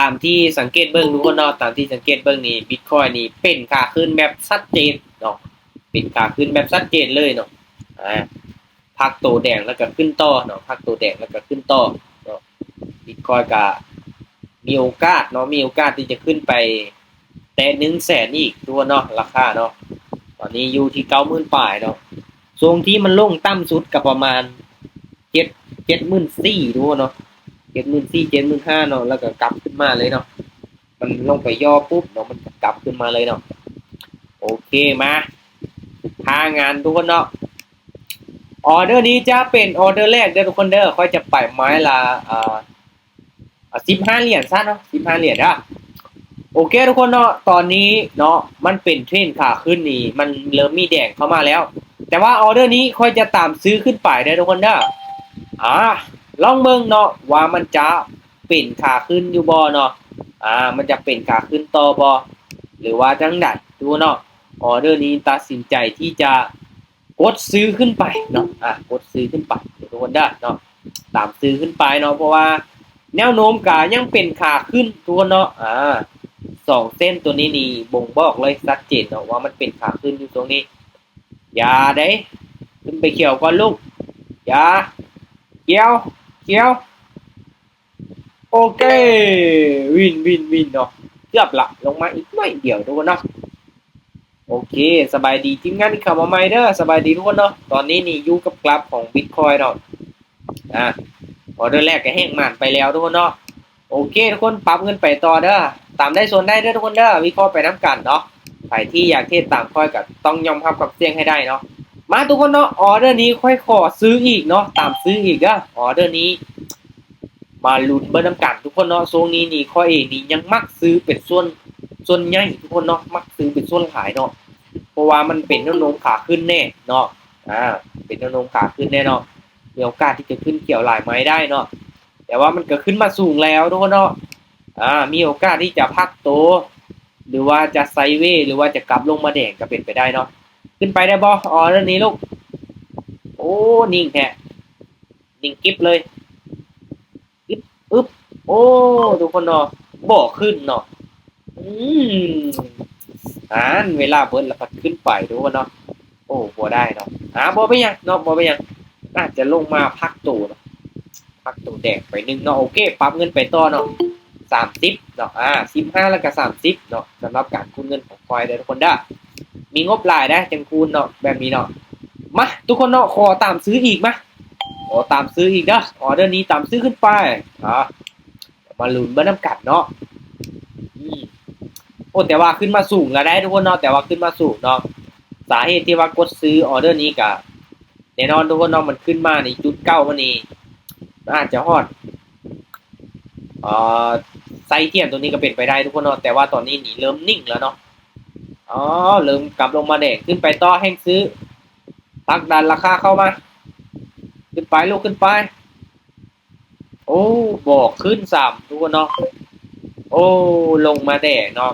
ຕາມທີ່ສັງເກດເບິ່ງທຸກຄົນເນາະ ຕາມທີ່ສັງເກດເບິ່ງນີ້ Bitcoin ນີ້ເປັນຂາຂຶ້ນແບບຊັດເຈນເນາະ ເປັນຂາຂຶ້ນແບບຊັດເຈນເລີຍເນາະ ອາ ພັກໂຕແດງແລ້ວກໍຂຶ້ນຕໍ່ເນາະ ພັກໂຕແດງແລ້ວກໍຂຶ້ນຕໍ່ເນາະ Bitcoin ກໍມີໂອກາດເນາະ ມີໂອກາດທີ່ຈະຂຶ້ນໄປແຕະໜຶ່ງແສນອີກທຸກຄົນເນາະ ລາຄາເນາະ ຕອນນີ້ຢູ່ທີ່ເກົ້າໝື່ນປາຍເນາະ ຊ່ວງທີ່ມັນລົງຕ່ຳສຸດກໍປະມານເຈັດ ເຈັດໝື່ນສີ່ທຸກຄົນເນາະ ເຈັດໝື່ນສີ່ ເຈັດໝື່ນຫ້າເນາະ ແລ້ວກໍກັບຂຶ້ນມາເລີຍເນາະ ມັນລົງໄປຫຍໍ້ປຸບເນາະ ມັນກໍກັບຂຶ້ນມາເລີຍເນາະ ໂອເຄ ມາ ທ່າງານທຸກຄົນເນາະ ອອເດີນີ້ຈະເປັນອອເດີແລກເດີທຸກຄົນເດີ ຂ້ອຍຈະໄປໄມ້ລະ ອາ ອາ ສິບຫ້າຫຼຽນຊະເນາະ ສິບຫ້າຫຼຽນເດີ ໂອເຄທຸກຄົນເນາະ ຕອນນີ້ເນາະ ມັນເປັນເທຣນຂາຂຶ້ນນີ້ ມັນເລີ່ມມີແດງເຂົ້າມາແລ້ວ ແຕ່ວ່າອອເດີນີ້ຂ້ອຍຈະຕາມຊື້ຂຶ້ນໄປເດີທຸກຄົນເດີ ອາ ລອງເບິ່ງເນາະ ວ່າມັນຈະເປັນຂາຂຶ້ນຢູ່ບໍ່ເນາະ ອາ ມັນຈະເປັນຂາຂຶ້ນຕໍ່ບໍ່ ຫຼືວ່າຈັ່ງໃດ ທຸກຄົນເນາະ ອອເດີນີ້ຕັດສິນໃຈທີ່ຈະ ກົດຊື້ຂຶ້ນໄປເນາະ ອາ ກົດຊື້ຂຶ້ນໄປທຸກຄົນເດີເນາະ ຕາມຊື້ຂຶ້ນໄປເນາະ ເພາະວ່າແນວໂນ້ມກະຍັງເປັນຂາຂຶ້ນທຸກຄົນເນາະ ອາ ສອງເສັ້ນໂຕນີ້ນີ້ບົ່ງບອກເລີຍຊັດເຈນເນາະ ວ່າມັນເປັນຂາຂຶ້ນຢູ່ຊ່ວງນີ້ ຢ່າເດ້ ຂຶ້ນໄປຂຽວກ່ອນລູກ ຢ່າ ຂຽວ ຂຽວ ໂອເຄ ວິນ ວິນ ວິນເນາະ ເກືອບລະ ລົງມາອີກໜ້ອຍດຽວທຸກຄົນເນາະ ໂອເຄ ສະບາຍດີທີມງານທີ່ເຂົ້າມາໃໝ່ເດີ ສະບາຍດີທຸກຄົນເນາະ ຕອນນີ້ນີ້ຢູ່ກັບກຣາຟຂອງບິດຄອຍເນາະ ອາ ອອເດີແລກກໍແຫ້ງໝານໄປແລ້ວທຸກຄົນເນາະ ໂອເຄ ທຸກຄົນປັບເງິນໄປຕໍ່ເດີ ຕາມໄດ້ສ່ວນໄດ້ເດີທຸກຄົນເດີ ວິເຄາະໄປນຳກັນເນາະ ໃຜທີ່ຢາກເທຣດຕາມຂ້ອຍກໍຕ້ອງຍອມຮັບຄວາມສ່ຽງໃຫ້ໄດ້ເນາະ ມາທຸກຄົນເນາະ ອອເດີນີ້ຂ້ອຍຂໍຊື້ອີກເນາະ ຕາມຊື້ອີກເດີ ອອເດີນີ້ ມາລຸ້ນເບິ່ງນຳກັນທຸກຄົນເນາະ ຊ່ວງນີ້ນີ້ຂ້ອຍເອງນີ້ຍັງມັກຊື້ເປັນສ່ວນ ສ່ວນໃຫຍ່ທຸກຄົນເນາະ ມັກຊື້ເປັນສ່ວນຫຼາຍເນາະ ເພາະວ່າມັນເປັນແນວໂນ້ມຂາຂຶ້ນແນ່ເນາະ ອາ ເປັນແນວໂນ້ມຂາຂຶ້ນແນ່ເນາະ ມີໂອກາດທີ່ຈະຂຶ້ນຂຽວຫຼາຍໄມ້ໄດ້ເນາະ ແຕ່ວ່າມັນກໍຂຶ້ນມາສູງແລ້ວທຸກຄົນເນາະ ອາ ມີໂອກາດທີ່ຈະພັກໂຕ ຫຼືວ່າຈະໄຊເວ ຫຼືວ່າຈະກັບລົງມາແດງກໍເປັນໄປໄດ້ເນາະ ຂຶ້ນໄປໄດ້ບໍ່ ອໍ ເລື່ອງນີ້ລູກ ໂອ້ ນິ່ງແທ້ ນິ່ງກິບເລີຍ ອຶບ ອຶບ ໂອ້ ທຸກຄົນເນາະ ບໍ່ຂຶ້ນເນາະ ອືມ ອານ ເວລາເບິດແລ້ວພັດຂຶ້ນໄປທຸກຄົນເນາະ ໂອ້ ບໍ່ໄດ້ເນາະ ອາ ບໍ່ເປັນຫຍັງເນາະ ບໍ່ເປັນຫຍັງ ອາດຈະລົງມາພັກໂຕເນາະ ພັກໂຕແດງໄປໜຶ່ງເນາະ ໂອເຄ ປັບເງິນໄປຕໍ່ເນາະ ສາມສິບເນາະ ອາ ສິບຫ້າ ແລ້ວກໍສາມສິບເນາະ ສຳລັບການຄູນເງິນຂອງຂ້ອຍເດີທຸກຄົນເດີ ມີງົບຫຼາຍເດ້ຈັ່ງຄູນເນາະ ແບບນີ້ເນາະ ມາ ທຸກຄົນເນາະ ຂໍຕາມຊື້ອີກ ມາ ຂໍຕາມຊື້ອີກເດີ ອໍເດີນີ້ຕາມຊື້ຂຶ້ນໄປ ອາ ມາລຸ້ນເບິ່ງນຳກັນເນາະ ອືມ ໂອ້ ແຕ່ວ່າຂຶ້ນມາສູງແລ້ວໄດ໋ທຸກຄົນເນາະ ແຕ່ວ່າຂຶ້ນມາສູງເນາະ ສາເຫດທີ່ວ່າກົດຊື້ອໍເດີນີ້ກະ ແນ່ນອນທຸກຄົນເນາະ ມັນຂຶ້ນມາໃນຈຸດເກົ່າມັນນີ້ ມັນອາດຈະຮອດ ເອີ ໄຊທຽນຕົວນີ້ກໍເປັນໄປໄດ້ທຸກຄົນເນາະ ແຕ່ວ່າຕອນນີ້ນີ້ເລີ່ມນິ່ງແລ້ວເນາະ ອໍ ເລີ່ມກັບລົງມາແດງ ຂຶ້ນໄປຕໍ່ແຮງຊື້ ຜັກດັນລາຄາເຂົ້າມາ ຂຶ້ນໄປລູກ ຂຶ້ນໄປ ໂອ້ ບໍ່ຂຶ້ນຊ້ຳທຸກຄົນເນາະ ໂອ້ ລົງມາແດ່ເນາະ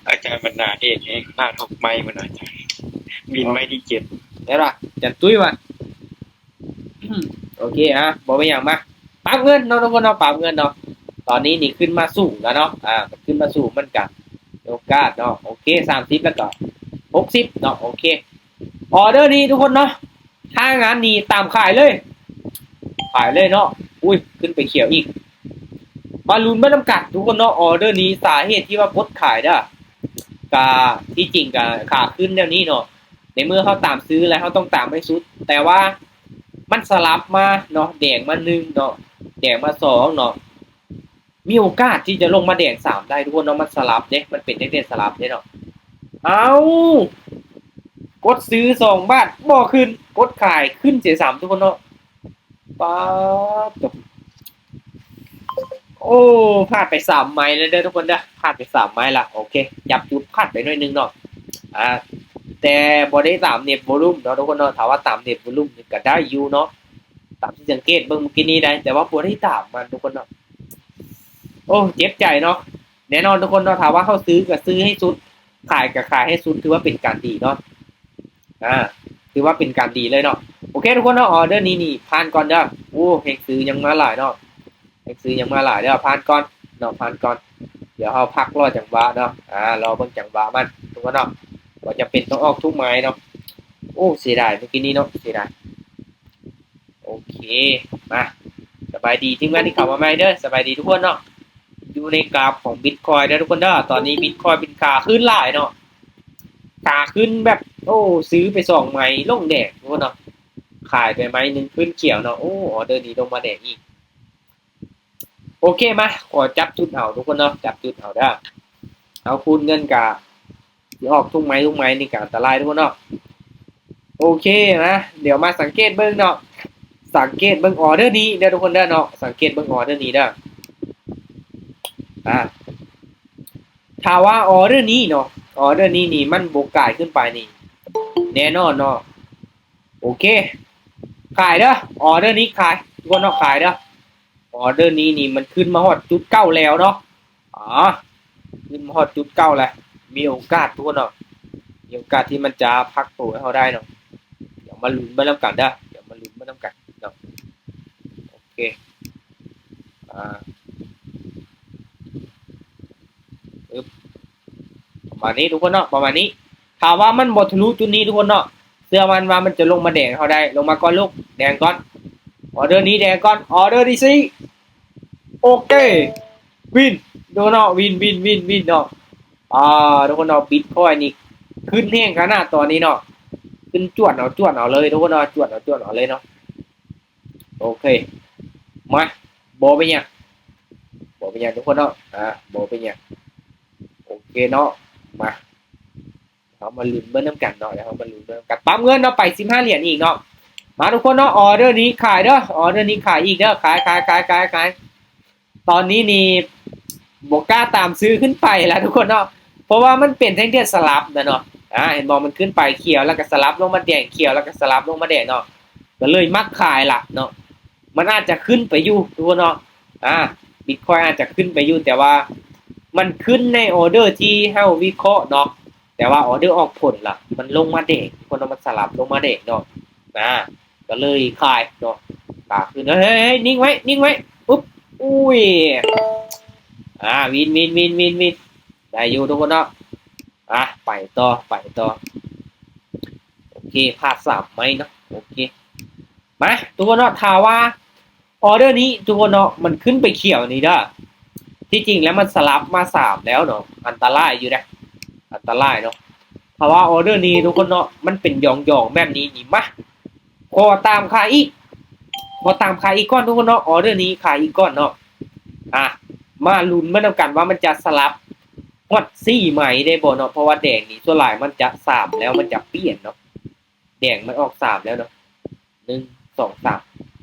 ອາຈານບັນດາເອກເອງ ລາດຫົກໄມ້ພຸ້ນອາຈານ ວິນໄມ້ທີເຈັດ ແມ່ນບໍ່ ອາຈານຕຸ້ຍວ່າ ໂອເຄ ອະ ບໍ່ເປັນຫຍັງ ມາ ປັບເງິນເນາະທຸກຄົນເນາະ ປັບເງິນເນາະ ຕອນນີ້ນີ້ຂຶ້ນມາສູງແລ້ວເນາະ ອາ ມັນຂຶ້ນມາສູງ ມັນກະມີໂອກາດເນາະ ໂອເຄ ສາມສິບ ແລ້ວກໍຫົກສິບເນາະ ໂອເຄ ອໍເດີນີ້ທຸກຄົນເນາະ ຖ້າງານນີ້ຕາມຂາຍເລີຍ ຂາຍເລີຍເນາະ ອຸ້ຍ ຂຶ້ນໄປຂຽວອີກ ມາລຸ້ນໄປນຳກັນທຸກຄົນເນາະ ອໍເດີນີ້ ສາເຫດທີ່ວ່າກົດຂາຍເດີ ກະ ທີ່ຈິງກະຂາຂຶ້ນແນວນີ້ເນາະ ໃນເມື່ອເຮົາຕາມຊື້ແລ້ວ ເຮົາຕ້ອງຕາມໃຫ້ສຸດ ແຕ່ວ່າມັນສະຫຼັບມາເນາະ ແດງມາໜຶ່ງເນາະ ແດງມາສອງເນາະ ມີໂອກາດທີ່ຈະລົງມາແດງສາມໄດ້ທຸກຄົນເນາະ ມັນສະຫຼັບເດ້ ມັນເປັນຈັ່ງຊີ້ ສະຫຼັບເດ້ເນາະ ເອົ້າ ກົດຊື້ສອງບາດ ບໍ່ຂຶ້ນ ກົດຂາຍຂຶ້ນເສຍຊ້ຳທຸກຄົນເນາະ ປາດໂທ້ ໂອ້ ພາດໄປສາມໄມ້ແລ້ວເດີທຸກຄົນເດີ ພາດໄປສາມໄມ້ລະ ໂອເຄ ຈັບຈຸດພາດໄປໜ້ອຍໜຶ່ງເນາະ ອາ ແຕ່ບໍ່ໄດ້ຕາມເນັດໂວລຸມເນາະທຸກຄົນເນາະ ຖ້າວ່າຕາມເນັດໂວລຸມນີ້ກໍໄດ້ຢູ່ເນາະ ຕາມທີ່ສັງເກດເບິ່ງມື້ກີ້ນີ້ໄດ໋ ແຕ່ວ່າບໍ່ໄດ້ຕາມມັນທຸກຄົນເນາະ ໂອ້ ເຈັບໃຈເນາະ ແນ່ນອນທຸກຄົນເນາະ ຖ້າວ່າເຮົາຊື້ກໍຊື້ໃຫ້ສຸດ ຂາຍກໍຂາຍໃຫ້ສຸດ ຖືວ່າເປັນການດີເນາະ ອາ ຖືວ່າເປັນການດີເລີຍເນາະ ໂອເຄທຸກຄົນເນາະ ອໍເດີນີ້ນີ້ຜ່ານກ່ອນເດີ ໂອ້ ແຮງຊື້ຍັງມາຫຼາຍເນາະ ແຮງຊື້ຍັງມາຫຼາຍເດີ ຜ່ານກ່ອນ ເນາະ ຜ່ານກ່ອນ. ດຽວເຮົາພັກລໍຈັງຫວະເນາະ ອາ ລໍເບິ່ງຈັງຫວະມັນ ທຸກຄົນເນາະ. ບໍ່ຈຳເປັນຕ້ອງອອກທຸກໄມ້ເນາະ. ໂອ້ ເສຍດາຍ ເມື່ອກີ້ນີ້ເນາະ ເສຍດາຍ. ໂອເຄ ມາ ສະບາຍດີທີມງານທີ່ເຂົ້າມາໃໝ່ເດີ ສະບາຍດີທຸກຄົນເນາະ. ຢູ່ໃນກາບຂອງບິດຄອຍເດີທຸກຄົນເດີ. ຕອນນີ້ບິດຄອຍເປັນຂາຂຶ້ນຫຼາຍເນາະ ຂາຂຶ້ນແບບ ໂອ້ ຊື້ໄປສອງໄມ້ລົງແດງທຸກຄົນເນາະ ຂາຍໄປໄມ້ໜຶ່ງຂຶ້ນຂຽວເນາະ. ໂອ້ ອໍເດີນີ້ລົງມາແດງອີກ. ໂອເຄ ມາ ຂໍຈັບຈຸດເອົາທຸກຄົນເນາະ ຈັບຈຸດເອົາເດີ. ເອົາຄູນເງິນກະຊິອອກທຸກໄມ້ ທຸກໄມ້ນີ້ກະອັນຕະລາຍທຸກຄົນເນາະ. ໂອເຄ ມາ ດຽວມາສັງເກດເບິ່ງເນາະ ສັງເກດເບິ່ງອໍເດີນີ້ເດີທຸກຄົນເດີເນາະ. ສັງເກດເບິ່ງອໍເດີນີ້ເດີ ອາ ຖ້າວ່າອໍເດີນີ້ເນາະ ອໍເດີນີ້ນີ້ມັນບໍ່ກາຍຂຶ້ນໄປນີ້ ແນ່ນອນເນາະ. ໂອເຄ ຂາຍເດີ ອໍເດີນີ້ຂາຍ ທຸກຄົນເນາະ ຂາຍເດີ. ອໍເດີນີ້ນີ້ມັນຂຶ້ນມາຮອດຈຸດເກົ່າແລ້ວເນາະ ອາ ຂຶ້ນມາຮອດຈຸດເກົ່າແລ້ວ ມີໂອກາດທຸກຄົນເນາະ ມີໂອກາດທີ່ມັນຈະພັກໂຕໃຫ້ເຮົາໄດ້ເນາະ. ດຽວມາລຸ້ນໄປນຳກັນເດີ ດຽວມາລຸ້ນໄປນຳກັນເນາະ. ໂອເຄ ອາ ປະມານນີ້ທຸກຄົນເນາະ ປະມານນີ້. ຖ້າວ່າມັນບໍ່ທະລຸຈຸດນີ້ທຸກຄົນເນາະ ເຊື່ອໝັ້ນວ່າມັນຈະລົງມາແດງເຮົາໄດ້. ລົງມາກ່ອນລູກ ແດງກ່ອນ ອໍເດີນີ້ແດງກ່ອນ ອໍເດີນີ້ຊິ ໂອເຄ ວິນ ທຸກຄົນເນາະ ວິນ ວິນ ວິນ ວິນເນາະ. ອາ ທຸກຄົນເນາະ ບິດຄອຍນີ້ຂຶ້ນແຮງຂະໜາດຕອນນີ້ເນາະ ຂຶ້ນຈວດເອົາ ຈວດເອົາເລີຍທຸກຄົນເນາະ ຈວດເອົາ ຈວດເອົາເລີຍເນາະ. ໂອເຄ ມາ ບໍ່ເປັນຫຍັງ ບໍ່ເປັນຫຍັງທຸກຄົນເນາະ ອາ ບໍ່ເປັນຫຍັງ. ໂອເຄເນາະ ມາ ເຮົາມາລຸ້ນເບິ່ງນຳກັນເນາະ ດຽວເຮົາມາລຸ້ນເບິ່ງນຳກັນ. ປັບເງິນເນາະ ໄປສິບຫ້າຫຼຽນອີກເນາະ. ມາທຸກຄົນເນາະ ອໍເດີນີ້ຂາຍເດີ ອໍເດີນີ້ຂາຍອີກເດີ ຂາຍ ຂາຍ ຂາຍ ຂາຍ ຂາຍ. ຕອນນີ້ນີ້ບໍ່ກ້າຕາມຊື້ຂຶ້ນໄປລະທຸກຄົນເນາະ ເພາະວ່າມັນເປັນແທ່ງທຽນສະຫຼັບນະເນາະ. ອາ ເຫັນບໍ່ ມັນຂຶ້ນໄປຂຽວ ແລ້ວກໍສະຫຼັບລົງມາແດງ ຂຽວ ແລ້ວກໍສະຫຼັບລົງມາແດງເນາະ ກໍເລີຍມັກຂາຍລະເນາະ. ມັນອາດຈະຂຶ້ນໄປຢູ່ທຸກຄົນເນາະ ອາ ບິດຄອຍອາດຈະຂຶ້ນໄປຢູ່ ແຕ່ວ່າມັນຂຶ້ນໃນອໍເດີທີ່ເຮົາວິເຄາະເນາະ ແຕ່ວ່າອໍເດີອອກຜົນລະ ມັນລົງມາແດງ ທຸກຄົນເນາະ ມັນສະຫຼັບລົງມາແດງເນາະ ອາ ກໍເລີຍຂາຍເນາະ. ຂາຂຶ້ນ ເຮີ້ຍ ເຮີ້ຍ ເຮີ້ຍ ນິ່ງໄວ້ ນິ່ງໄວ້ ປຶບ ອຸ້ຍ ອາ ວິນ ວິນ ວິນ ວິນ ວິນ ໄດ້ຢູ່ທຸກຄົນເນາະ. ອາ ໄປຕໍ່ ໄປຕໍ່. ໂອເຄ ພາດສາມໄມ້ເນາະ ໂອເຄ. ມາ ທຸກຄົນເນາະ ຖ້າວ່າອໍເດີນີ້ທຸກຄົນເນາະ ມັນຂຶ້ນໄປຂຽວນີ້ເດີ ທີ່ຈິງແລ້ວມັນສະຫຼັບມາສາມແລ້ວເນາະ ອັນຕະລາຍຢູ່ເດ້ ອັນຕະລາຍເນາະ. ຖ້າວ່າອໍເດີນີ້ທຸກຄົນເນາະ ມັນເປັນຢອງໆແບບນີ້ນີ້ ມາ ຂໍຕາມຂາຍອີກ ຂໍຕາມຂາຍອີກກ່ອນທຸກຄົນເນາະ. ອໍເດີນີ້ຂາຍອີກກ່ອນເນາະ. ອາ ມາລຸ້ນມານຳກັນວ່າມັນຈະສະຫຼັບຮອດສີ່ໄມ້ໄດ້ບໍ່ເນາະ ເພາະວ່າແດງນີ້ສ່ວນຫຼາຍມັນຈະສາມແລ້ວ ມັນຈະປ່ຽນເນາະ ແດງມັນອອກສາມແລ້ວເນາະ ໜຶ່ງ ສອງ ສາມ.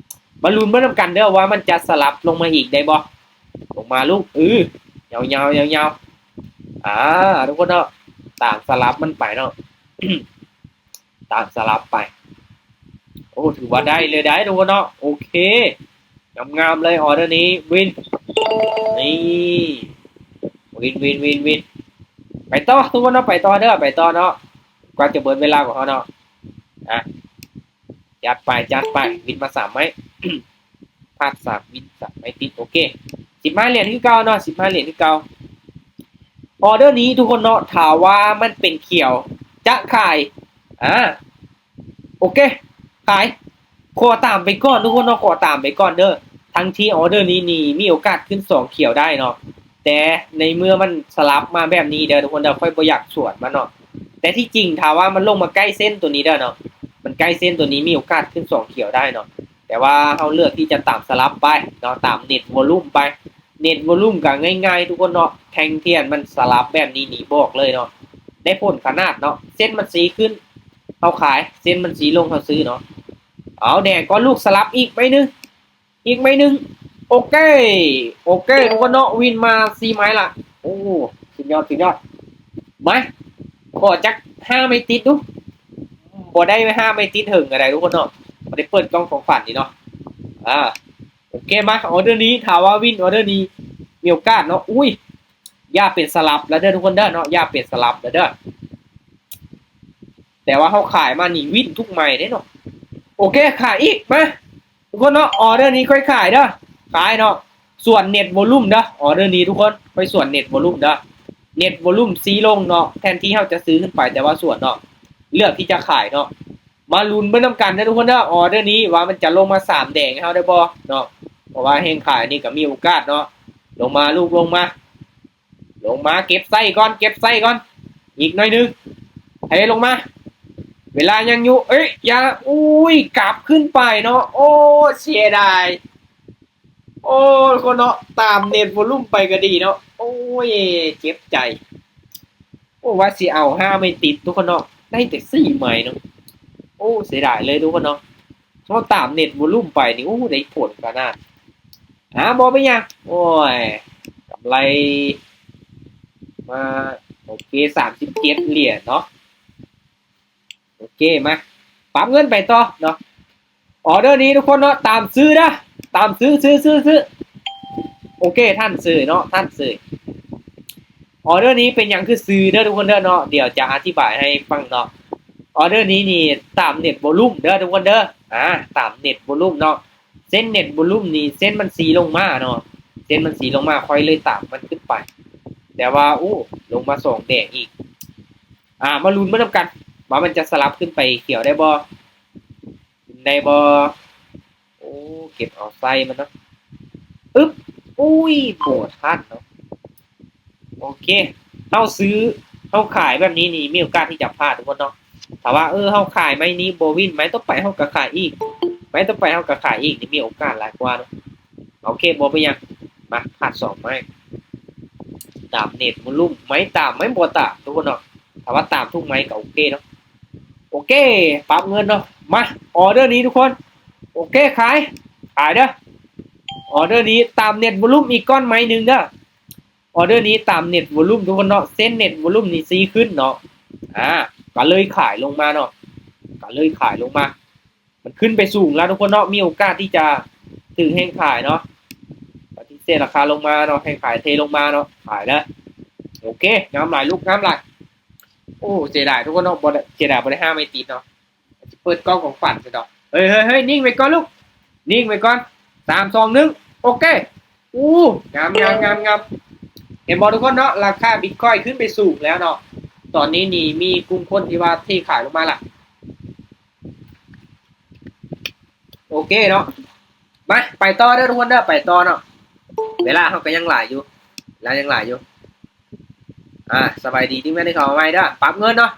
ມາລຸ້ນມານຳກັນເດີວ່າມັນຈະສະຫຼັບລົງມາອີກໄດ້ບໍ່ ລົງມາລູກ ເອີ ຍາວໆ ຍາວໆ. ອາ ທຸກຄົນເນາະ ຕາມສະຫຼັບມັນໄປເນາະ ຕາມສະຫຼັບໄປ. ໂອ້ ຖືວ່າໄດ້ເລີຍໄດ໋ທຸກຄົນເນາະ ໂອເຄ ງາມໆເລີຍ ອໍເດີນີ້ ວິນ ນີ້ ວິນ ວິນ ວິນ ວິນ. ໄປຕໍ່ທຸກຄົນເນາະ ໄປຕໍ່ເດີ ໄປຕໍ່ເນາະ ກວ່າຈະເບິດເວລາຂອງເຮົາເນາະ. ອາ ຈັດໄປ ຈັດໄປ ວິນມາສາມໄມ້ ພາດສາມ ວິນສາມໄມ້ຕິດ ໂອເຄ ສິບຫ້າຫຼຽນຄືເກົ່າເນາະ ສິບຫ້າຫຼຽນຄືເກົ່າ. ອໍເດີນີ້ທຸກຄົນເນາະ ຖ້າວ່າມັນເປັນຂຽວຈະຂາຍ ອາ ໂອເຄ ຂາຍ ຂໍຕາມໄປກ່ອນທຸກຄົນເນາະ ຂໍຕາມໄປກ່ອນເດີ. ທັງທີ່ອໍເດີນີ້ນີ້ມີໂອກາດຂຶ້ນສອງຂຽວໄດ້ເນາະ ແຕ່ໃນເມື່ອມັນສະຫຼັບມາແບບນີ້ເດີທຸກຄົນເດີ ຂ້ອຍບໍ່ຢາກສວນມັນເນາະ. ແຕ່ທີ່ຈິງຖ້າວ່າມັນລົງມາໃກ້ເສັ້ນໂຕນີ້ເດີເນາະ ມັນໃກ້ເສັ້ນໂຕນີ້ມີໂອກາດຂຶ້ນສອງຂຽວໄດ້ເນາະ ແຕ່ວ່າເຮົາເລືອກທີ່ຈະຕາມສະຫຼັບໄປເນາະ ຕາມເນັດວໍລຸ່ມໄປ. ເນັດວໍລຸ່ມກໍງ່າຍໆທຸກຄົນເນາະ ແທ່ງທຽນມັນສະຫຼັບແບບນີ້ນີ້ ບອກເລີຍເນາະ ໄດ້ຜົນຂະໜາດເນາະ. ເສັ້ນມັນຊີ້ຂຶ້ນ ເຮົາຂາຍ ເສັ້ນມັນຊີ້ລົງ ເຮົາຊື້ເນາະ. ເອົາ ແດງກ່ອນລູກ ສະຫຼັບອີກໄມ້ໜຶ່ງ ອີກໄມ້ໜຶ່ງ ໂອເຄ ໂອເຄ ທຸກຄົນເນາະ ວິນມາສີ່ໄມ້ລະ ໂອ້ ສຸດຍອດ ສຸດຍອດ. ມາ ຂໍຈັກຫ້າໄມ້ຕິດດູ ບໍ່ໄດ້ຫ້າໄມ້ຕິດເຖິງກະໄດ້ທຸກຄົນເນາະ ບໍ່ໄດ້ເປີດກ່ອງຂອງຂວັນນີ້ເນາະ. ອາ ໂອເຄ ມາ ອໍເດີນີ້ ຖ້າວ່າວິນ ອໍເດີນີ້ມີໂອກາດເນາະ. ອຸ້ຍ ຢ່າເປັນສະຫຼັບລະເດີທຸກຄົນເດີເນາະ ຢ່າເປັນສະຫຼັບລະເດີ ແຕ່ວ່າເຮົາຂາຍມານີ້ວິນທຸກໄມ້ເດ້ເນາະ. ໂອເຄ ຂາຍອີກ ມາ ທຸກຄົນເນາະ ອໍເດີນີ້ຂ້ອຍຂາຍເດີ ຂາຍເນາະ ສ່ວນເນັດໂວລຸ່ມເດີ ອໍເດີນີ້ທຸກຄົນ ຂ້ອຍສ່ວນເນັດໂວລຸ່ມເດີ ເນັດໂວລຸ່ມຊີ້ລົງເນາະ ແທນທີ່ເຮົາຈະຊື້ຂຶ້ນໄປ ແຕ່ວ່າສ່ວນເນາະ ເລືອກທີ່ຈະຂາຍເນາະ. ມາລຸ້ນເບິ່ງນຳກັນເດີທຸກຄົນເດີ ອໍເດີນີ້ວ່າມັນຈະລົງມາສາມແດງໃຫ້ເຮົາໄດ້ບໍ່ເນາະ ເພາະວ່າແຮງຂາຍນີ້ກໍມີໂອກາດເນາະ. ລົງມາລູກ ລົງມາ ລົງມາ ເກັບໄສ້ກ່ອນ ເກັບໄສ້ກ່ອນ ອີກໜ້ອຍໜຶ່ງ ເທລົງມາ ເວລາຍັງຢູ່ ເອີຍ ຢ່າ ອຸ້ຍ ກັບຂຶ້ນໄປເນາະ ໂອ້ ເສຍດາຍ ໂອ້ ທຸກຄົນເນາະ ຕາມເນັດໂວລຸ່ມໄປກໍດີເນາະ ໂອ້ຍ ເຈັບໃຈ ໂອ້ ວ່າຊິເອົາຫ້າໄມ້ຕິດທຸກຄົນເນາະ ໄດ້ແຕ່ສີ່ໄມ້ເນາະ ໂອ້ ເສຍດາຍເລີຍທຸກຄົນເນາະ ເຮົາຕາມເນັດໂວລຸ່ມໄປນີ້ ໂອ້ ໄດ້ຜົນຂະໜາດ ອ່າ ບໍ່ເປັນຫຍັງ ໂອ້ຍ ກຳໄລມາ ໂອເຄ ສາມສິບເຈັດຫຼຽນເນາະ ໂອເຄ ມາ ປັບເງິນໄປຕໍ່ເນາະ ອໍເດີນີ້ທຸກຄົນເນາະ ຕາມຊື້ເດີ ຕາມຊື້ ຊື້ ຊື້ ຊື້ ໂອເຄ ທ່ານຊື້ເນາະ ທ່ານຊື້ ອໍເດີນີ້ເປັນຫຍັງຄືຊື້ເດີທຸກຄົນເດີເນາະ ດຽວຈະອະທິບາຍໃຫ້ຟັງເນາະ ອໍເດີນີ້ນີ້ຕາມເນັດໂວລຸ່ມເດີທຸກຄົນເດີ ອ່າ ຕາມເນັດໂວລຸ່ມເນາະ ເສັ້ນເນັດໂວລຸ່ມນີ້ ເສັ້ນມັນຊີ້ລົງມາເນາະ ເສັ້ນມັນຊີ້ລົງມາ ຂ້ອຍເລີຍຕາມມັນຂຶ້ນໄປ ແຕ່ວ່າ ໂອ້ ລົງມາສອງແດງອີກ ອ່າ ມາລຸ້ນເບິ່ງນຳກັນ ວ່າມັນຈະສະຫຼັບຂຶ້ນໄປຂຽວໄດ້ບໍ່ ຂຶ້ນໄດ້ບໍ່ ໂອ້ ເກັບເອົາໄສ້ມັນເນາະ ອຶບ ອຸ້ຍ ບໍ່ທັນເນາະ ໂອເຄ ເຮົາຊື້ ເຮົາຂາຍແບບນີ້ນີ້ ມີໂອກາດທີ່ຈະພາດທຸກຄົນເນາະ ຖ້າວ່າ ເອີ ເຮົາຂາຍໄມ້ນີ້ບໍ່ວິນ ໄມ້ຕໍ່ໄປເຮົາກໍຂາຍອີກ ໄມ້ຕໍ່ໄປເຮົາກໍຂາຍອີກນີ້ ມີໂອກາດຫຼາຍກວ່າເນາະ ໂອເຄ ບໍ່ເປັນຫຍັງ ມາ ພາດສອງໄມ້ ຕາມເນັດໂວລຸ່ມ ໄມ້ຕາມ ໄມ້ບໍ່ຕາມທຸກຄົນເນາະ ຖ້າວ່າຕາມທຸກໄມ້ກໍໂອເຄເນາະ ໂອເຄ ປັບເງິນເນາະ ມາ ອໍເດີນີ້ທຸກຄົນ ໂອເຄ ຂາຍ ຂາຍເດີ ອໍເດີນີ້ຕາມເນັດໂວລຸ່ມອີກກ່ອນໄມ້ໜຶ່ງເດີ ອໍເດີນີ້ຕາມເນັດໂວລຸ່ມທຸກຄົນເນາະ ເສັ້ນເນັດໂວລຸ່ມນີ້ຊີ້ຂຶ້ນເນາະ ອ່າ ກໍເລີຍຂາຍລົງມາເນາະ ກໍເລີຍຂາຍລົງມາ ມັນຂຶ້ນໄປສູງແລ້ວທຸກຄົນເນາະ ມີໂອກາດທີ່ຈະຖືກແຮງຂາຍເນາະ ປະຕິເສດລາຄາລົງມາເນາະ ແຮງຂາຍເທລົງມາເນາະ ຂາຍເດີ ໂອເຄ ງາມຫຼາຍລູກ ງາມຫຼາຍ ໂອ້ ເສຍດາຍທຸກຄົນເນາະ ບໍ່ໄດ້ ເສຍດາຍບໍ່ໄດ້ຫ້າໄມ້ຕິດເນາະ ຊິເປີດກ່ອງຂອງຂວັນຊະດອກ ເຮີ້ຍ ເຮີ້ຍ ເຮີ້ຍ ນິ່ງໄວ້ກ່ອນລູກ ນິ່ງໄວ້ກ່ອນ ສາມ ສອງ ໜຶ່ງ ໂອເຄ ໂອ້ ງາມ ງາມ ງາມ ງາມ ເຫັນບໍ່ທຸກຄົນເນາະ ລາຄາບິດຄອຍຂຶ້ນໄປສູງແລ້ວເນາະ ຕອນນີ້ນີ້ມີກຸ່ມຄົນທີ່ວ່າເທຂາຍລົງມາລະ ໂອເຄເນາະ ມາ ໄປຕໍ່ເດີທຸກຄົນເດີ ໄປຕໍ່ເນາະ ເວລາເຮົາກໍຍັງຫຼາຍຢູ່ ເວລາຍັງຫຼາຍຢູ່ ອ່າ ສະບາຍດີທີ່ແມ່ນໄດ້ເຂົ້າມາໃໝ່ເດີ ປັບເງິນເນາະ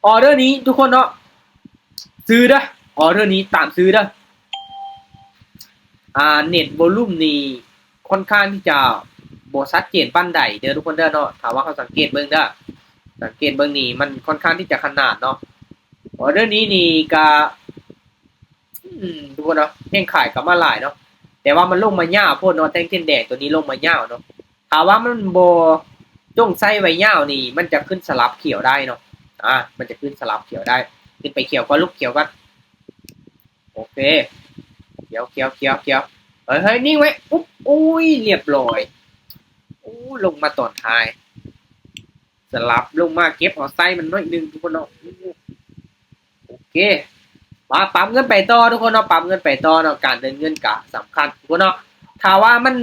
ອໍເດີນີ້ທຸກຄົນເນາະ ຊື້ເດີ ອໍເດີນີ້ຕາມຊື້ເດີ ອ່າ ເນັດໂວລຸ່ມນີ້ຄ່ອນຂ້າງທີ່ຈະບໍ່ຊັດເຈນປານໃດເດີທຸກຄົນເດີເນາະ ຖ້າວ່າເຮົາສັງເກດເບິ່ງເດີ ສັງເກດເບິ່ງນີ້ມັນຄ່ອນຂ້າງທີ່ຈະຂະໜາດເນາະ ອໍເດີນີ້ນີ້ກະ ອືມ ທຸກຄົນເນາະ ແຮງຂາຍກໍມາຫຼາຍເນາະ ແຕ່ວ່າມັນລົງມາຍາວໂພດເນາະ ແທ່ງທຽນແດງຕົວນີ້ລົງມາຍາວເນາະ ຖ້າວ່າມັນບໍ່ຈົ່ງໃຊ້ໄວ້ຍາວນີ້ ມັນຈະຂຶ້ນສະຫຼັບຂຽວໄດ້ເນາະ ອ່າ ມັນຈະຂຶ້ນສະຫຼັບຂຽວໄດ້ ຂຶ້ນໄປຂຽວກ່ອນລູກ ຂຽວກ່ອນ ໂອເຄ ຂຽວ ຂຽວ ຂຽວ ຂຽວ ເຮີ້ຍ ເຮີ້ຍ ນິ່ງໄວ້ ອຸບ ໂອ້ຍ ລຽບລ້ອຍ ໂອ້ ລົງມາຕອນທ້າຍ ສະຫຼັບລົງມາເກັບເອົາໄສ້ມັນໜ້ອຍໜຶ່ງທຸກຄົນເນາະ ໂອເຄ ມາປັບເງິນໄປຕໍ່ທຸກຄົນເນາະ ປັບເງິນໄປຕໍ່ເນາະ ການເດີນເງິນກະສຳຄັນທຸກຄົນເນາະ ຖ້າວ່າມັນ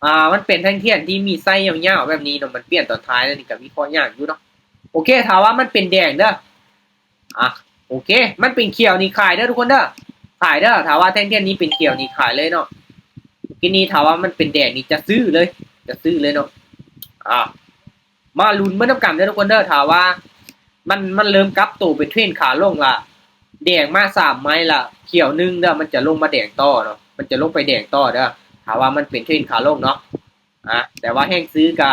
ອ່າ ມັນເປັນແທ່ງທຽນທີ່ມີໄສ້ຍາວໆແບບນີ້ເນາະ ມັນປ່ຽນຕອນທ້າຍແລ້ວນີ້ກໍວິເຄາະຍາກຢູ່ເນາະ ໂອເຄ ຖ້າວ່າມັນເປັນແດງເດີ ອ່ະ ໂອເຄ ມັນເປັນຂຽວນີ້ຂາຍເດີທຸກຄົນເດີ ຂາຍເດີ ຖ້າວ່າແທ່ງທຽນນີ້ເປັນຂຽວນີ້ຂາຍເລີຍເນາະ ທີນີ້ຖ້າວ່າມັນເປັນແດງນີ້ຈະຊື້ເລີຍ ຈະຊື້ເລີຍເນາະ ອ່າ ມາລຸ້ນເບິ່ງນຳກັນເດີທຸກຄົນເດີ ຖ້າວ່າມັນ ມັນເລີ່ມກັບໂຕເປັນເທຣນຂາລົງລະ ແດງມາສາມໄມ້ລະ ຂຽວໜຶ່ງເດີ ມັນຈະລົງມາແດງຕໍ່ເນາະ ມັນຈະລົງໄປແດງຕໍ່ເດີ ຖ້າວ່າມັນເປັນເທຣນຂາລົງເນາະ ອ່າ ແຕ່ວ່າແຮງຊື້ກະ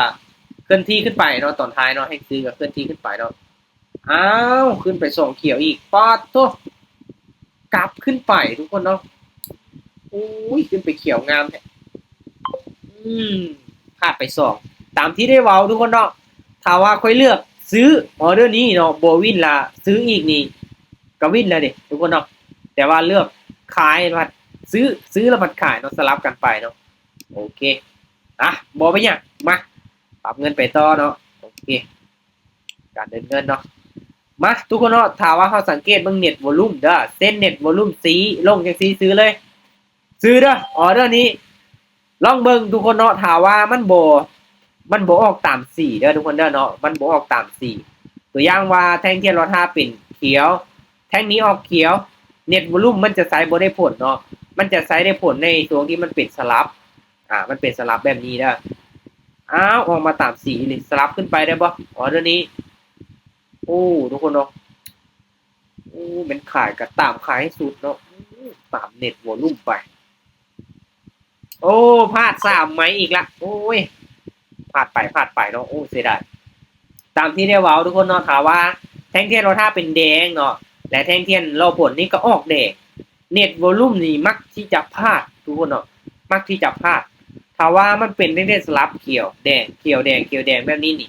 ເຄື່ອນທີ່ຂຶ້ນໄປເນາະ ຕອນທ້າຍເນາະ ແຮງຊື້ກະເຄື່ອນທີ່ຂຶ້ນໄປເນາະ ອ້າວ ຂຶ້ນໄປສອງຂຽວອີກ ປາດໂທ້ ກັບຂຶ້ນໄປທຸກຄົນເນາະ ໂອ້ຍ ຂຶ້ນໄປຂຽວງາມແທ້ ອືມ ພາດໄປສອງ ຕາມທີ່ໄດ້ເວົ້າທຸກຄົນເນາະ ຖ້າວ່າຂ້ອຍເລືອກຊື້ອໍເດີນີ້ເນາະ ບໍ່ວິນລະ ຊື້ອີກນີ້ ກະວິນລະເດທຸກຄົນເນາະ ແຕ່ວ່າເລືອກຂາຍລະພັດຊື້ ຊື້ລະພັດຂາຍເນາະ ສະຫຼັບກັນໄປເນາະ ໂອເຄ ອ່ະ ບໍ່ເປັນຫຍັງ ມາ ປັບເງິນໄປຕໍ່ເນາະ ໂອເຄ ການເດີນເງິນເນາະ ມາ ທຸກຄົນເນາະ ຖ້າວ່າເຮົາສັງເກດເບິ່ງເນັດໂວລຸ່ມເດີ ເສັ້ນເນັດໂວລຸ່ມຊີ້ລົງຈັ່ງຊີ້ ຊື້ເລີຍ ຊື້ເດີ ອໍເດີນີ້ ລອງເບິ່ງທຸກຄົນເນາະ ຖ້າວ່າມັນບໍ່ ມັນບໍ່ອອກຕາມສີເດີທຸກຄົນເດີເນາະ ມັນບໍ່ອອກຕາມສີ ຕົວຢ່າງວ່າແທ່ງທຽນລອດຫ້າເປັນຂຽວ ແທ່ງນີ້ອອກຂຽວ ເນັດວອລຸ່ມມັນຈະໃຊ້ບໍ່ໄດ້ຜົນເນາະ ມັນຈະໃຊ້ໄດ້ຜົນໃນຊ່ວງທີ່ມັນເປັນສະຫຼັບ ອ່າ ມັນເປັນສະຫຼັບແບບນີ້ເດີ ອ້າວ ອອກມາຕາມສີອີ່ຫຼີ ສະຫຼັບຂຶ້ນໄປໄດ້ບໍ່ ອໍເດີນີ້ ໂອ້ ທຸກຄົນເນາະ ໂອ້ ແມ່ນຂາຍກໍຕາມຂາຍໃຫ້ສຸດເນາະ ຕາມເນັດວອລຸ່ມໄປ ໂອ້ ພາດສາມໄມ້ອີກລະ ໂອ້ຍ ພາດໄປ ພາດໄປເນາະ ໂອ້ ເສຍດາຍ ຕາມທີ່ໄດ້ເວົ້າທຸກຄົນເນາະ ຖ້າວ່າແທ່ງທຽນລອດຫ້າເປັນແດງເນາະ ແລະ ແທ່ງທຽນລໍຜົນນີ້ກໍອອກແດງ ເນັດວອລຸ່ມນີ້ມັກທີ່ຈະພາດທຸກຄົນເນາະ ມັກທີ່ຈະພາດ ຖ້າວ່າມັນເປັນແທ່ງທຽນສະຫຼັບຂຽວແດງ ຂຽວແດງ ຂຽວແດງແບບນີ້ນີ້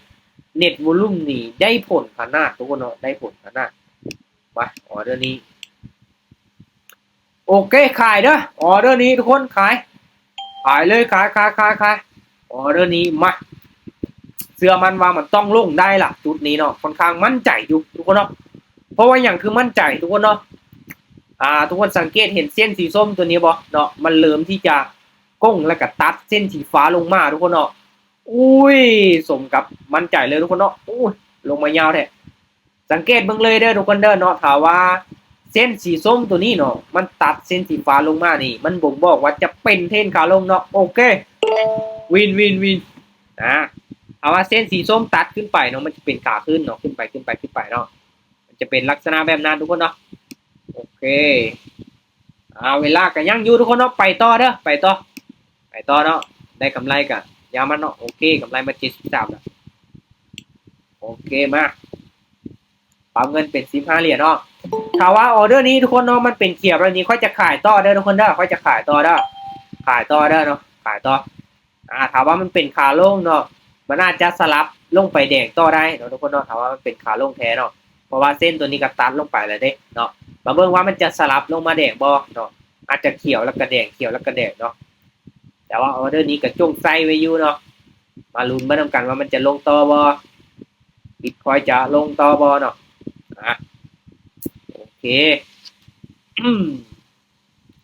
ເນັດວອລຸ່ມນີ້ໄດ້ຜົນຂະໜາດທຸກຄົນເນາະ ໄດ້ຜົນຂະໜາດ ມາ ອໍເດີນີ້ ໂອເຄ ຂາຍເດີ ອໍເດີນີ້ທຸກຄົນ ຂາຍ ຂາຍເລີຍ ຂາຍ ຂາຍ ຂາຍ ຂາຍ ອໍເດີນີ້ ມາ ເຊື່ອໝັ້ນວ່າມັນຕ້ອງລົງໄດ້ລະ ຈຸດນີ້ເນາະ ຂ້ອນຂ້າງໝັ້ນໃຈຢູ່ທຸກຄົນເນາະ ເພາະວ່າຫຍັງຄືໝັ້ນໃຈທຸກຄົນເນາະ ອ່າ ທຸກຄົນສັງເກດເຫັນເສັ້ນສີສົ້ມຕົວນີ້ບໍ່ເນາະ ມັນເລີ່ມທີ່ຈະໂກ່ງ ແລ້ວກໍຕັດເສັ້ນສີຟ້າລົງມາທຸກຄົນເນາະ ອຸ້ຍ ສົມກັບໝັ້ນໃຈເລີຍທຸກຄົນເນາະ ໂອ້ຍ ລົງມາຍາວແທ້ ສັງເກດເບິ່ງເລີຍເດີທຸກຄົນເດີເນາະ ຖ້າວ່າເສັ້ນສີສົ້ມຕົວນີ້ເນາະ ມັນຕັດເສັ້ນສີຟ້າລົງມານີ້ ມັນບົ່ງບອກວ່າຈະເປັນເທຣນຂາລົງເນາະ ໂອເຄ ວິນ ວິນ ວິນ ອ່າ ຖ້າວ່າເສັ້ນສີສົ້ມຕັດຂຶ້ນໄປເນາະ ມັນຈະເປັນຂາຂຶ້ນເນາະ ຂຶ້ນໄປ ຂຶ້ນໄປ ຂຶ້ນໄປເນາະ ມັນຈະເປັນລັກສະນະແບບນັ້ນທຸກຄົນເນາະ ໂອເຄ ອ່າ ເວລາກໍຍັງຢູ່ທຸກຄົນເນາະ ໄປຕໍ່ເດີ ໄປຕໍ່ ໄປຕໍ່ເນາະ ໄດ້ກຳໄລກໍຢ່າມັນເນາະ ໂອເຄ ກຳໄລມາເຈັດສິບສາມແລ້ວ ໂອເຄ ມາ ປັບເງິນເປັນສິບຫ້າຫຼຽນເນາະ ຖ້າວ່າອໍເດີນີ້ທຸກຄົນເນາະ ມັນເປັນຂຽວແບບນີ້ ຂ້ອຍຈະຂາຍຕໍ່ເດີທຸກຄົນເດີ ຂ້ອຍຈະຂາຍຕໍ່ເດີ ຂາຍຕໍ່ເດີເນາະ ຂາຍຕໍ່ ອ່າ ຖ້າວ່າມັນເປັນຂາລົງເນາະ ມັນອາດຈະສະຫຼັບລົງໄປແດງຕໍ່ໄດ້ເນາະທຸກຄົນເນາະ ຖ້າວ່າມັນເປັນຂາລົງແທ້ເນາະ ເພາະວ່າເສັ້ນຕົວນີ້ກໍຕັດລົງໄປແລ້ວເດ້ເນາະ ມາເບິ່ງວ່າມັນຈະສະຫຼັບລົງມາແດງບໍ່ເນາະ ອາດຈະຂຽວແລ້ວກໍແດງ ຂຽວແລ້ວກໍແດງເນາະ ແຕ່ວ່າອໍເດີນີ້ກໍຈົ່ງໃສ່ໄວ້ຢູ່ເນາະ ມາລຸ້ນເບິ່ງນຳກັນວ່າມັນຈະລົງຕໍ່ບໍ່ ບິດຄອຍຈະລົງຕໍ່ບໍ່ເນາະ ອ່າ ໂອເຄ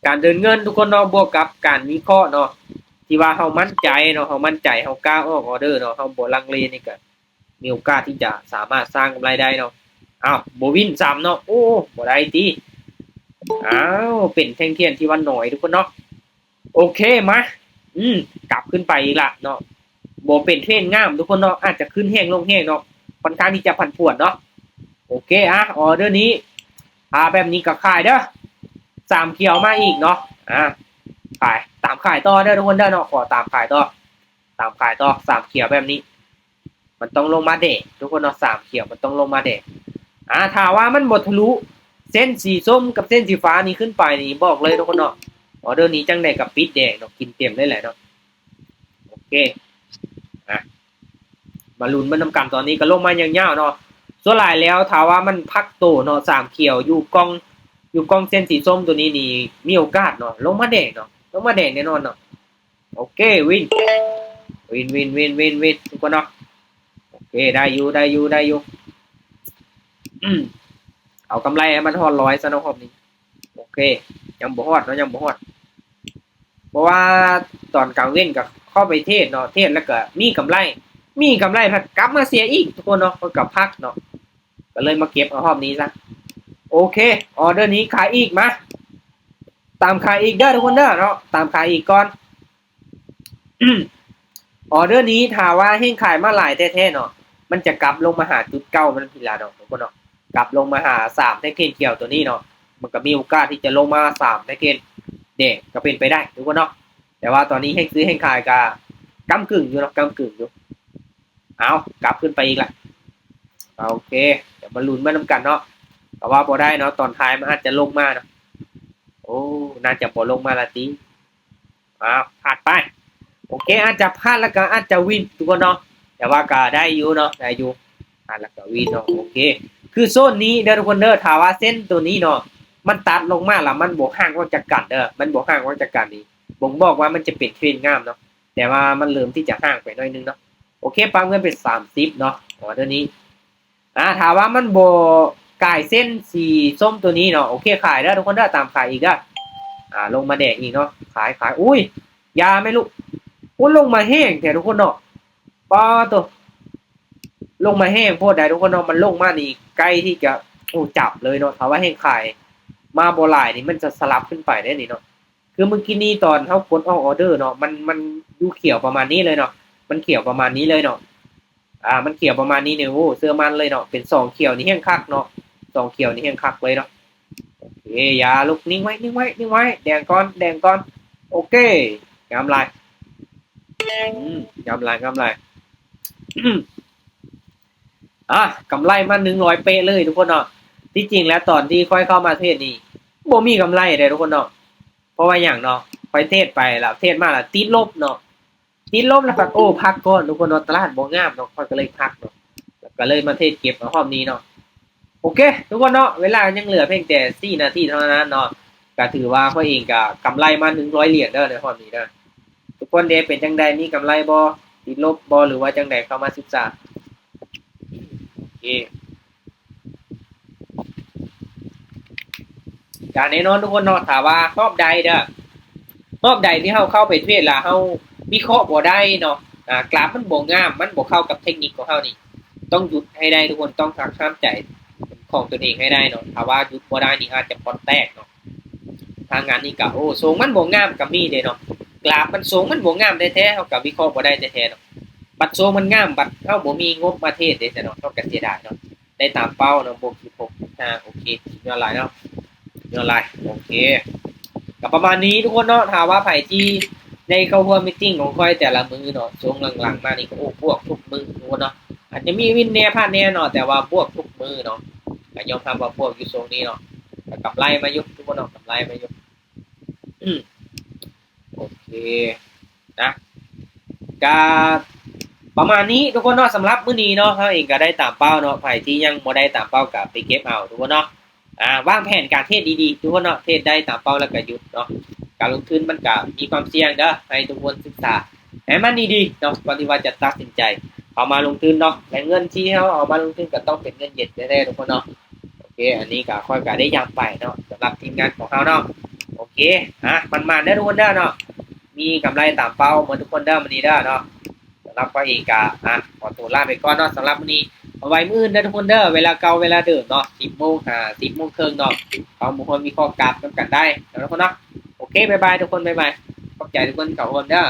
ການເດີນເງິນທຸກຄົນເນາະ ບວກກັບການວິເຄາະເນາະ ທີ່ວ່າເຮົາໝັ້ນໃຈເນາະ ເຮົາໝັ້ນໃຈ ເຮົາກ້າອອກອໍເດີເນາະ ເຮົາບໍ່ລັງເລນີ້ກໍມີໂອກາດທີ່ຈະສາມາດສ້າງກຳໄລໄດ້ເນາະ ອ້າວ ບໍ່ວິນຊ້ຳເນາະ ໂອ້ ບໍ່ໄດ້ຕິ ອ້າວ ເປັນແທ່ງທຽນທີ່ວ່າໜ້ອຍທຸກຄົນເນາະ ໂອເຄ ມາ ອືມ ກັບຂຶ້ນໄປອີກລະເນາະ ບໍ່ເປັນເທຣນງາມທຸກຄົນເນາະ ອາດຈະຂຶ້ນແຮງລົງແຮງເນາະ ຂ້ອນຂ້າງທີ່ຈະຜັນຜວນເນາະ ໂອເຄ ອ່ະ ອໍເດີນີ້ ອ່າ ແບບນີ້ກໍຂາຍເດີ ສາມຂຽວມາອີກເນາະ ອ່າ ຂາຍ ຕາມຂາຍຕໍ່ເດີທຸກຄົນເດີເນາະ ຂໍຕາມຂາຍຕໍ່ ຕາມຂາຍຕໍ່ ສາມຂຽວແບບນີ້ ມັນຕ້ອງລົງມາແດງທຸກຄົນເນາະ ສາມຂຽວມັນຕ້ອງລົງມາແດງ ອ່າ ຖ້າວ່າມັນບໍ່ທະລຸເສັ້ນສີສົ້ມກັບເສັ້ນສີຟ້ານີ້ຂຶ້ນໄປນີ້ ບອກເລີຍທຸກຄົນເນາະ ອໍເດີນີ້ຈັ່ງໃດກໍປິດແດງເນາະ ກິນເຕັມເລີຍແຫຼະເນາະ ໂອເຄ ອ່ະ ມາລຸ້ນເບິ່ງນຳກັນ ຕອນນີ້ກໍລົງມາຍາວໆເນາະ ສ່ວນຫຼາຍແລ້ວຖ້າວ່າມັນພັກໂຕເນາະ ສາມຂຽວຢູ່ກ່ອງ ຢູ່ກ່ອງເສັ້ນສີສົ້ມຕົວນີ້ນີ້ ມີໂອກາດເນາະ ລົງມາແດງເນາະ ລົງມາແດງແນ່ນອນເນາະ ໂອເຄ ວິນ ວິນ ວິນ ທຸກຄົນເນາະ ໂອເຄ ໄດ້ຢູ່ ໄດ້ຢູ່ ໄດ້ຢູ່ ເອົາກຳໄລໃຫ້ມັນຮອດຮ້ອຍຊະເນາະ ຮອບນີ້ ໂອເຄ ຍັງບໍ່ຮອດເນາະ ຍັງບໍ່ຮອດ ເພາະວ່າຕອນກາງເວັນກໍເຂົ້າໄປເທຣດເນາະ ເທຣດແລ້ວກໍມີກຳໄລ ມີກຳໄລພັດກັບມາເສຍອີກທຸກຄົນເນາະ ກໍພັກເນາະ ກໍເລີຍມາເກັບເອົາຮອບນີ້ຊະ ໂອເຄ ອໍເດີນີ້ຂາຍອີກ ມາ ຕາມຂາຍອີກເດີທຸກຄົນເດີເນາະ ຕາມຂາຍອີກກ່ອນ ອໍເດີນີ້ຖ້າວ່າແຮ່ງຂາຍມາຫຼາຍແທ້ໆເນາະ ມັນຈະກັບລົງມາຫາຈຸດເກົ່າມັນພີ້ລະເນາະ ທຸກຄົນເນາະ ກັບລົງມາຫາສາມແທ່ງຂຽວຕົວນີ້ເນາະ ມັນກໍມີໂອກາດທີ່ຈະລົງມາສາມແທ່ງແດງກໍເປັນໄປໄດ້ທຸກຄົນເນາະ ແຕ່ວ່າຕອນນີ້ແຮ່ງຊື້ແຮ່ງຂາຍກໍກ້ຳກຶ່ງຢູ່ເນາະ ກ້ຳກຶ່ງຢູ່ ເອົາ ກັບຂຶ້ນໄປອີກລະ ໂອເຄ ດຽວມາລຸ້ນມານຳກັນເນາະ ກໍວ່າບໍ່ໄດ້ເນາະ ຕອນທ້າຍມັນອາດຈະລົງມາເນາະ ໂອ້ ໜ້າຈະບໍ່ລົງມາລະຕິ ອ້າວ ພາດໄປ ໂອເຄ ອາດຈະພາດແລ້ວກໍອາດຈະວິນທຸກຄົນເນາະ ແຕ່ວ່າກໍໄດ້ຢູ່ເນາະ ໄດ້ຢູ່ ພາດແລ້ວກໍວິນເນາະ ໂອເຄ ຄືໂຊນນີ້ເດີທຸກຄົນເດີ ຖ້າວ່າເສັ້ນໂຕນີ້ເນາະ ມັນຕັດລົງມາແລ້ວມັນບໍ່ຫ່າງອອກຈາກກັນເດີ ມັນບໍ່ຫ່າງອອກຈາກກັນນີ້ ບົ່ງບອກວ່າມັນຈະເປັນເທຣນງາມເນາະ ແຕ່ວ່າມັນເລີ່ມທີ່ຈະຫ່າງໄປໜ້ອຍໜຶ່ງເນາະ ໂອເຄ ປັບເງິນເປັນສາມສິບເນາະ ອໍເດີນີ້ ອ່າ ຖ້າວ່າມັນບໍ່ກາຍເສັ້ນສີສົ້ມຕົວນີ້ເນາະ ໂອເຄ ຂາຍເດີທຸກຄົນເດີ ຕາມຂາຍອີກເດີ ອ່າ ລົງມາແດງອີກເນາະ ຂາຍ ຂາຍ ອຸ້ຍ ຢ່າແມ່ລູກ ອ້ ລົງມາແຮງແທ້ທຸກຄົນເນາະ ປາໂຕ ລົງມາແຮງໂພດໃດ໋ທຸກຄົນເນາະ. ມັນລົງມານີ້ໃກ້ທີ່ຈະ ໂອ້ ຈັບເລີຍເນາະ. ຖ້າວ່າແຮງຂາຍມາບໍ່ຫຼາຍນີ້ ມັນຈະສະຫຼັບຂຶ້ນໄປເດ້ນີ້ເນາະ. ຄືມື້ກີ້ນີ້ຕອນເຮົາກົດອອກອໍເດີເນາະ ມັນ ມັນຢູ່ຂຽວປະມານນີ້ເລີຍເນາະ ມັນຂຽວປະມານນີ້ເລີຍເນາະ. ອ່າ ມັນຂຽວປະມານນີ້ນີ້ ໂອ້ ເຊື່ອໝັ້ນເລີຍເນາະ. ເປັນສອງຂຽວນີ້ແຮງຄັກເນາະ ສອງຂຽວນີ້ແຮງຄັກເລີຍເນາະ. ໂອເຄ ຢ່າລຸກ ນິ່ງໄວ້ ນິ່ງໄວ້ ນິ່ງໄວ້ ແດງກ່ອນ ແດງກ່ອນ. ໂອເຄ ງາມຫຼາຍ ອືມ ງາມຫຼາຍ ງາມຫຼາຍ. ອ່າ ກຳໄລມາໜຶ່ງຮ້ອຍເປະເລີຍທຸກຄົນເນາະ. ທີ່ຈິງແລ້ວຕອນທີ່ຂ້ອຍເຂົ້າມາເທຣດນີ້ ບໍ່ມີກຳໄລເດ້ທຸກຄົນເນາະ. ເພາະວ່າຫຍັງເນາະ ຂ້ອຍເທຣດໄປແລ້ວ ເທຣດມາແລ້ວຕິດລົບເນາະ ຕິດລົບແລ້ວກໍ ໂອ້ ພັກກ່ອນທຸກຄົນເນາະ. ຕະຫຼາດບໍ່ງາມເນາະ ຂ້ອຍກໍເລີຍພັກເນາະ ແລ້ວກໍເລີຍມາເທຣດເກັບເອົາຮອບນີ້ເນາະ. ໂອເຄທຸກຄົນເນາະ ເວລາຍັງເຫຼືອພຽງແຕ່ສີ່ນາທີເທົ່ານັ້ນເນາະ ກໍຖືວ່າຂ້ອຍເອງກໍກຳໄລມາໜຶ່ງຮ້ອຍຫຼຽນເດີໃນຮອບນີ້ເດີ. ທຸກຄົນເດ ເປັນຈັ່ງໃດ ມີກຳໄລບໍ່ ຕິດລົບບໍ່ ຫຼືວ່າຈັ່ງໃດ ເຂົ້າມາສຶກສາ. ໂອເຄ ກະແນ່ນອນທຸກຄົນເນາະ ຖ້າວ່າຮອບໃດເດີ ຮອບໃດທີ່ເຮົາເຂົ້າໄປເທຣດແລ້ວເຮົາວິເຄາະບໍ່ໄດ້ເນາະ ອ່າ ກຣາຟມັນບໍ່ງາມ ມັນບໍ່ເຂົ້າກັບເທັກນິກຂອງເຮົານີ້ ຕ້ອງຢຸດໃຫ້ໄດ້ທຸກຄົນ ຕ້ອງຫັກຫ້າມໃຈຂອງຕົນເອງໃຫ້ໄດ້ເນາະ. ຖ້າວ່າຢຸດບໍ່ໄດ້ນີ້ອາດຈະພອດແຕກເນາະ. ທາງງານນີ້ກະ ໂອ້ ຊົງມັນບໍ່ງາມກະມີເດ້ເນາະ ກຣາຟມັນ ຊົງມັນບໍ່ງາມແທ້ໆ ເຮົາກະວິເຄາະບໍ່ໄດ້ແທ້ໆເນາະ. ບັດຊົງມັນງາມ ບັດເຮົາບໍ່ມີງົບມາເທຣດເດ້ເນາະ ເຮົາກະເສຍດາຍເນາະ. ໄດ້ຕາມເປົ້າເນາະ ບວກສິບຫົກຈຸດຫ້າ ໂອເຄ ສຸດຍອດຫຼາຍເນາະ ຍອດຫຼາຍ. ໂອເຄ ກໍປະມານນີ້ທຸກຄົນເນາະ. ຖ້າວ່າໃຜທີ່ໄດ້ເຂົ້າຮ່ວມມີດຕິງຂອງຂ້ອຍແຕ່ລະມື້ເນາະ ຊ່ວງຫຼັງໆມານີ້ກໍ ໂອ້ ບວກທຸກມື້ທຸກຄົນເນາະ. ອາດຈະມີວິນແດ່ພາດແດ່ເນາະ ແຕ່ວ່າບວກທຸກມື້ເນາະ ກໍຍອມຮັບວ່າບວກຢູ່ຊ່ວງນີ້ເນາະ ກໍກຳໄລມາຢູ່ທຸກຄົນເນາະ ກຳໄລມາຢູ່. ໂອເຄນະ ກະປະມານນີ້ທຸກຄົນເນາະ. ສຳລັບມື້ນີ້ເນາະ ເຮົາເອງກະໄດ້ຕາມເປົ້າເນາະ ໃຜທີ່ຍັງບໍ່ໄດ້ຕາມເປົ້າກະໄປເກັບເອົາທຸກຄົນເນາະ. ອ່າ ວາງແຜນການເທຣດດີໆ ທຸກຄົນເນາະ ເທຣດໄດ້ຕາມເປົ້າແລ້ວກະຢຸດເນາະ. ການລົງທຶນມັນກະມີຄວາມສ່ຽງເດີ ໃຫ້ທຸກຄົນສຶກສາໃຫ້ມັນດີໆເນາະ ກ່ອນທີ່ວ່າຈະຕັດສິນໃຈເຂົ້າມາລົງທຶນເນາະ ແລະເງິນທີ່ເຮົາເອົາມາລົງທຶນກໍຕ້ອງເປັນເງິນເຢັນແທ້ໆ ທຸກຄົນເນາະ. ໂອເຄ ອັນນີ້ກໍຂ້ອຍກໍໄດ້ຢ້ຳໄປເນາະ ສຳລັບທີມງານຂອງເຮົາເນາະ. ໂອເຄ ອ່ະ ໝັ້ນໆເດີທຸກຄົນເດີເນາະ ມີກຳໄລຕາມເປົ້າໝົດທຸກຄົນເດີມື້ນີ້ເດີເນາະ. ສຳລັບຂ້ອຍເອງກໍ ອ່ະ ຂໍໂຕລາໄປກ່ອນເນາະ ສຳລັບມື້ນີ້. ເອົາໄວ້ມື້ອື່ນເດີທຸກຄົນເດີ ເວລາເກົ່າເວລາເດີມເນາະ ສິບໂມງຫາສິບໂມງເຄິ່ງເນາະ ເຮົາມາຮ່ວມວິເຄາະກຣາຟນຳກັນໄດ້ເນາະ ທຸກຄົນເນາະ. ໂອເຄ ບາຍບາຍທຸກຄົນ ບາຍບາຍ ຂອບໃຈທຸກຄົນເຂົ້າຮ່ວມເດີ.